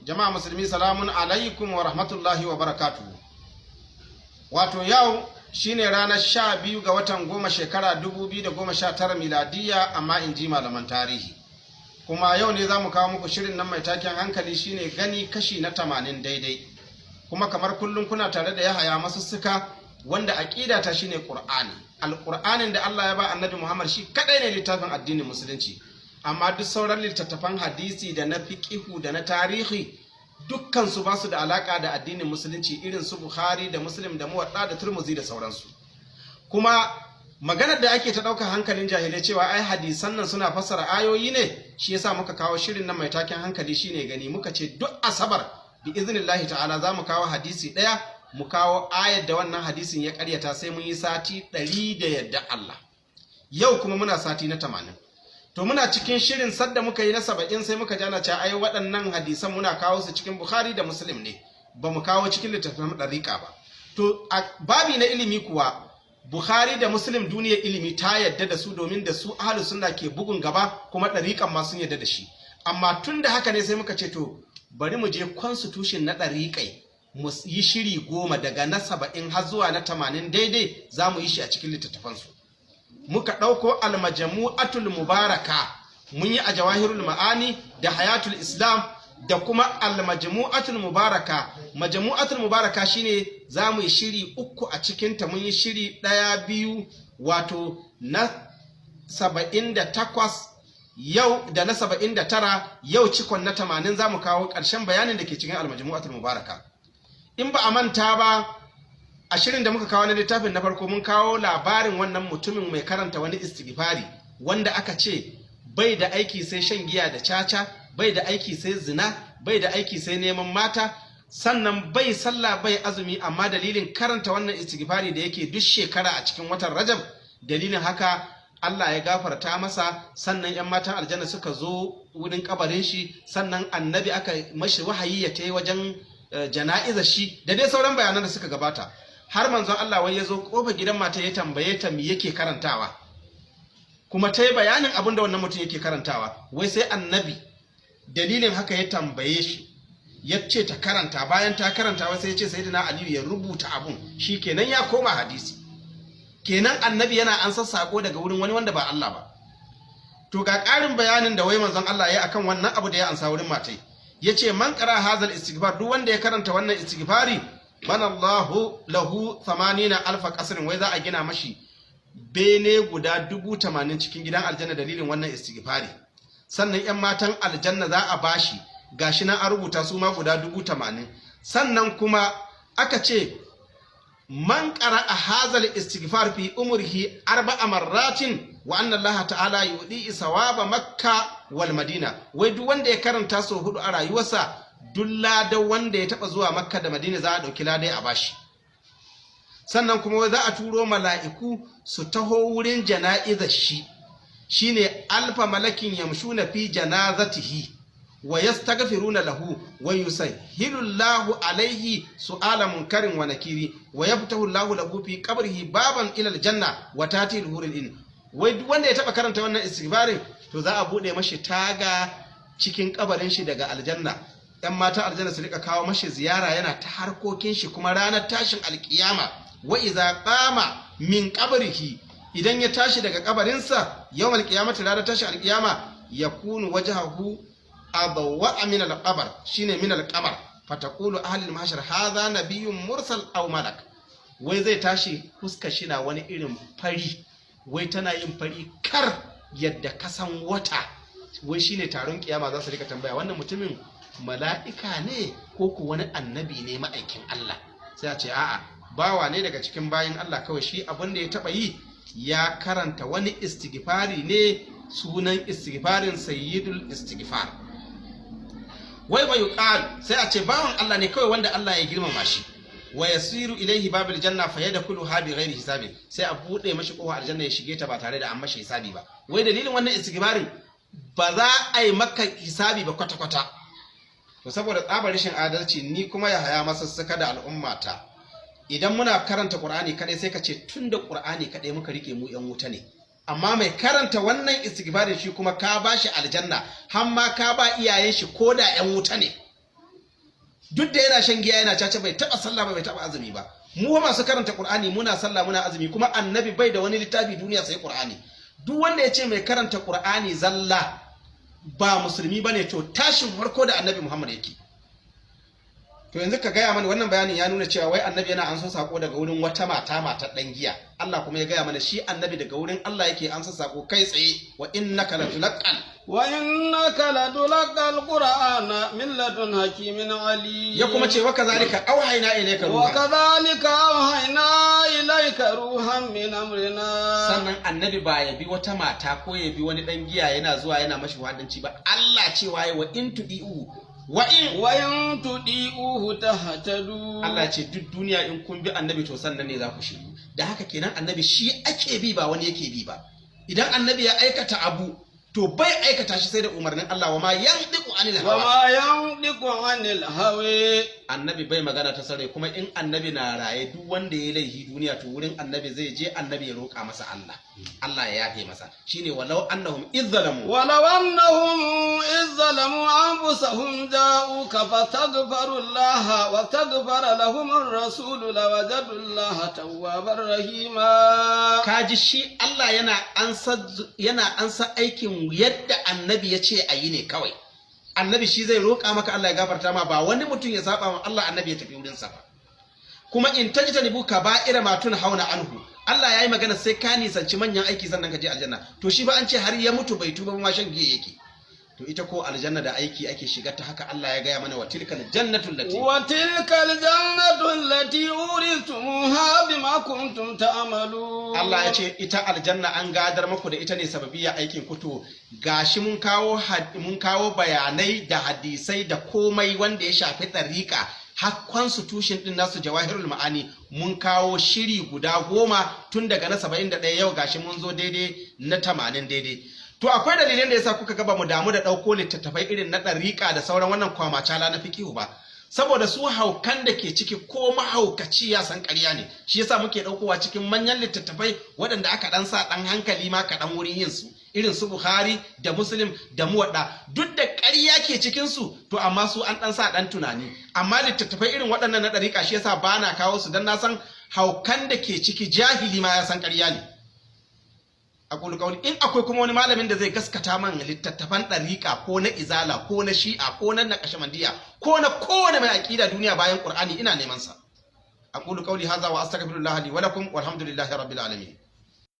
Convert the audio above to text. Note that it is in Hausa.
Jama'a musulmi, salamun alaikum wa rahmatullahi wa barakatuhu. Wato yau shine ranar 12 ga watan 10, shekara 2019 miladiya, amma in ji malaman tarihi. Kuma yau ne za mu kawo muku shirin nan mai taken "Hankali shine gani", kashi na 80 daidai. Kuma kamar kullum kuna tare da Yahaya Masussuka, wanda aƙida ta shine Ƙur'ani. Alƙur'anin da Allah ya ba Annabi Muhammad shi kadai ne littafin addinin Musulunci. Amma duk sauran littattafan hadisi da na fiqihu da na tarihi, dukkan su ba su da alaka da addinin Musulunci, irin su Bukhari da Muslim da Muwadda da Turmuzi da sauransu. Kuma maganar da ake ta ɗaukar hankalin jahilai cewa ai hadisan nan suna fassara ayoyi ne, shi yasa muka kawo shirin nan mai taken "Hankali shine gani". Muka ce duk Asabar bi iznillahi ta'ala za mu kawo hadisi ɗaya, mu kawo ayar da wannan hadisin ya karyata, sai mun yi sati 100 da yadda Allah. Yau kuma muna sati na 80. To muna cikin shirin, sadda muka yi na 70 sai muka jana cewa ai waɗannan hadisan muna kawo su cikin Bukhari da Muslim ne, ba mu kawo cikin littattafan ɗariƙa ba. To a babi na ilimi kuwa, Bukhari da Muslim duniyar ilimi ta yadda da su, domin da su ahlus sunna ke bugun gaba, kuma ɗariƙan ma sun yadda da shi. Amma tun da haka ne, sai muka ce to bari mu je constitution na ɗariƙai, mu yi shiri 10 daga na 70 har zuwa na 80 daidai, za mu yi shi a cikin littattafansu. Muka ɗauko Almajamu'atul Mubaraka, mun yi a Jawahirul Ma'ani da Hayatul Islam da kuma Almajmu'atul Mubaraka. Majmu'atul Mubaraka shine za mu yi shiri uku a cikinta. Mun yi shiri ɗaya, biyu, wato na 78 yau da na 79, yau cikon na 80, za mu kawo ƙarshen bayanin da ke cikin Almajmu'atul Mubaraka. In ba a manta ba, a shirin da muka kawo na littafin na farko, mun kawo labarin wannan mutumin mai karanta wani istighfari wanda aka ce bai da aiki sai shan giya da caca, bai da aiki sai zina, bai da aiki sai neman mata, sannan bai sallah, bai azumi. Amma dalilin karanta wannan istighfari da yake duk shekara a cikin watan Rajab, dalilin haka Allah ya gafarta masa. Sannan 'yan matan aljanna suka zo wurin kabarin shi, sannan Annabi aka mashi wahayi ya tai wajen jana'izar shi, da dai sauran bayanan da suka gabata. Har manzon Allah wai ya zo kofar gidan mata ya tambaye ta me yake karantawa, kuma ta yi bayanin abin da wannan mutum yake karantawa. Wai sai Annabi dalilin haka ya tambaye shi, ya ce ta karanta. Bayan ta karanta, wai sai ya ce Sayyidina Aliyu ya rubuta abun. Shi kenan ya koma hadisi kenan, Annabi yana an sako daga wurin wani wanda ba Allah ba. To ga ƙarin bayanin da wai manzon Allah ya akan wannan abu da ya ansa wurin matai. Yace man qara hazal istighfar, duk wanda ya karanta wannan istighfari, banallahu lahu 80 alfa qasrin, wai za a gina mashi bene guda 80,000 cikin gidan aljanna dalilin wannan istighfari. Sannan yan matan aljanna za a bashi, gashi nan an rubuta, su ma guda 80,000. Sannan kuma aka ce man qara'a hazal istighfar fi umrihi arba'a marratin wa anna Allah ta'ala yudi sawaba Makka wal Madina, wai duk wanda ya karanta sau hudu a rayuwarsa, duk ladan wanda ya taba zuwa Makka da Madina za a dauki ladai a bashi. Sannan kuma za a turo mala'iku su taho wurin jana'izar shi, shine alfa malakin yamshuna fi janazatihi wa yastaghfiruna lahu wa yusahhilu Allahu alaihi su'ala munkarin wa nakiri wa yaftahu Allahu lahu fi qabrihi baban ila aljanna wa tati al in. Wai duk wanda ya taba karanta wannan istighfarin, to za a bude mashi taga cikin kabarin shi daga aljanna, yan mata aljanna su rika kawo mashi ziyara, yana ta harkokin shi. Kuma ranar tashin alkiyama, wa iza qama min qabrihi, idan ya tashi daga kabarinsa, yawmal qiyamati, ranar tashin alkiyama, yakunu wajhahu adwa min al-qabr, shine min al-qamar, fataqulu ahli al-mahshar hadha nabiyyun mursal aw malak. Wai zai tashi huska shi na wani irin fari, wai tana yin fari kar yadda kasan wata. Wai shine taron kiyama za su rika tambaya, wannan mutumin mala'ika ne ko ku wani annabi ne ma'aikin Allah? Sai a ce a'a, bawa ne daga cikin bayin Allah, kawai shi abin da ya taba yi ya karanta wani istighfari ne, sunan istighfarin Sayyidul Istighfar. Wai wa yuqal, sai a ce bawan Allah ne kawai wanda Allah ya girmama shi. Wa yasiru ilaihi babil janna fa yadkhuluha bi ghairi hisabi, sai a bude mashi kofar aljanna ya shige ta ba tare da an mashi hisabi ba. Wai dalilin wannan istighfarin ba za a yi maka hisabi ba kwata kwata. To saboda tsabar rashin adalci, ni kuma ya haya Masussuka da al'ummata, idan muna karanta Qur'ani kadai, sai ka ce tunda Qur'ani kadai muka rike mu yan wuta ne. Amma mai karanta wannan istighfarin shi kuma ka bashi aljanna, har ma ka ba iyayen shi koda yan wuta ne. Duk da yana shan giya, yana caca, bai taba sallah ba, bai taba azumi ba. Mu masu karanta Qur'ani muna sallah, muna azumi, kuma Annabi bai da wani littafi duniya sai Qur'ani. Duk wanda ya ce mai karanta Qur'ani zalla ba musulmi bane, to tashin farko da Annabi Muhammad yake. To yanzu ka gaya mana, wannan bayanin ya nuna cewa wai Annabi yana anso sako daga wurin wata mata, matar dan giya. Allah kuma ya gaya mana shi Annabi daga wurin Allah yake ansa sako kai tsaye: wa innaka latulaqal Wa innaka latulaqal qur'ana min ladun hakimin alim. Ya kuma ce: wa kazalika auhayna ilayka Wa ruhan. Kadhalika auhayna ilayka ruhan min amrina. Sannan Annabi ba ya bi wata mata ko ya bi wani dan giya yana zuwa yana mashi wadanci ba. Allah cewa ya wa in tudi'u wa in Wa in tudi'uhu tahtadu. Allah ce duk duniya in kun bi Annabi, to sannan ne za ku shiryu. Da haka kenan Annabi shi ake bi, ba wani yake bi ba. Idan Annabi ya aikata abu, to bai aikata shi sai da umarnin Allah. Wa ma yandiqu anil Wa hawa. ma yandiqu anil hawa. Annabi bai magana ta sare. Kuma in Annabi na raye, duk wanda ya laifi duniya, to wurin Annabi zai je, Annabi ya roƙa masa Allah, Allah ya yafe masa. Shine walau annahum izzalamu. ولو أنهم إذ ظلموا أنفسهم جاءوك فاستغفروا الله واستغفر لهم الرسول لوجدوا الله توابا رحيما. Kaji, shi Allah yana ansa aikin yadda Annabi ya ce a yi ne kawai. Annabi shi zai roƙa maka Allah ya gafarta ma, ba wani mutum ya saba wa Allah, Annabi ya tafi wurinsa ba. Kuma in tajtanibu kaba'ira ma hauna anhu, Allah ya yi magana sai ka nisanci manyan aiki sannan ka je aljanna. To shi ba an ce har ya mutu bai tuba ba ma, shan giya yake. To ita ko aljanna da aiki ake shiga ta. Haka Allah ya gaya mana: wa tilkal jannatu allati وتلك الجنة التي أورثتموها بما كنتم تعملون. Allah ya ce ita aljanna an gadar maku da ita ne sababiyya aikin ku. To gashi mun kawo bayanai da hadisai da komai wanda ya shafi ɗariƙa, har constitution din nasu, Jawahirul Ma'ani. Mun kawo shiri guda 10 tun daga na 71, yau gashi mun zo daidai na 80 daidai. To akwai dalilin da yasa kuka ga ba mu damu da ɗauko littattafai irin na ɗariƙa da sauran wannan kwamacala na fikihu ba, saboda su haukan da ke ciki ko mahaukaci ya san ƙarya ne. Shi yasa muke ɗaukowa cikin manyan littattafai waɗanda aka ɗan sa ɗan hankali ma kaɗan wurin yin su, irin su Bukhari da Muslim da Muwaɗa. Duk da ƙarya ke cikin su, to amma su an ɗan sa ɗan tunani. Amma littattafai irin waɗannan na ɗariƙa, shi yasa ba na kawo su, don na san haukan da ke ciki jahili ma ya san ƙarya ne. Aqulu qawli, in akwai kuma wani malamin da zai gaskata man littattafan ɗariƙa, ko na izala, ko na shi'a, ko na naƙashamandiya, ko na kowane mai aƙida duniya bayan Qur'ani, ina neman sa. Aqulu qawli hadha wa astaghfirullah li wa lakum, walhamdulillahi rabbil alamin.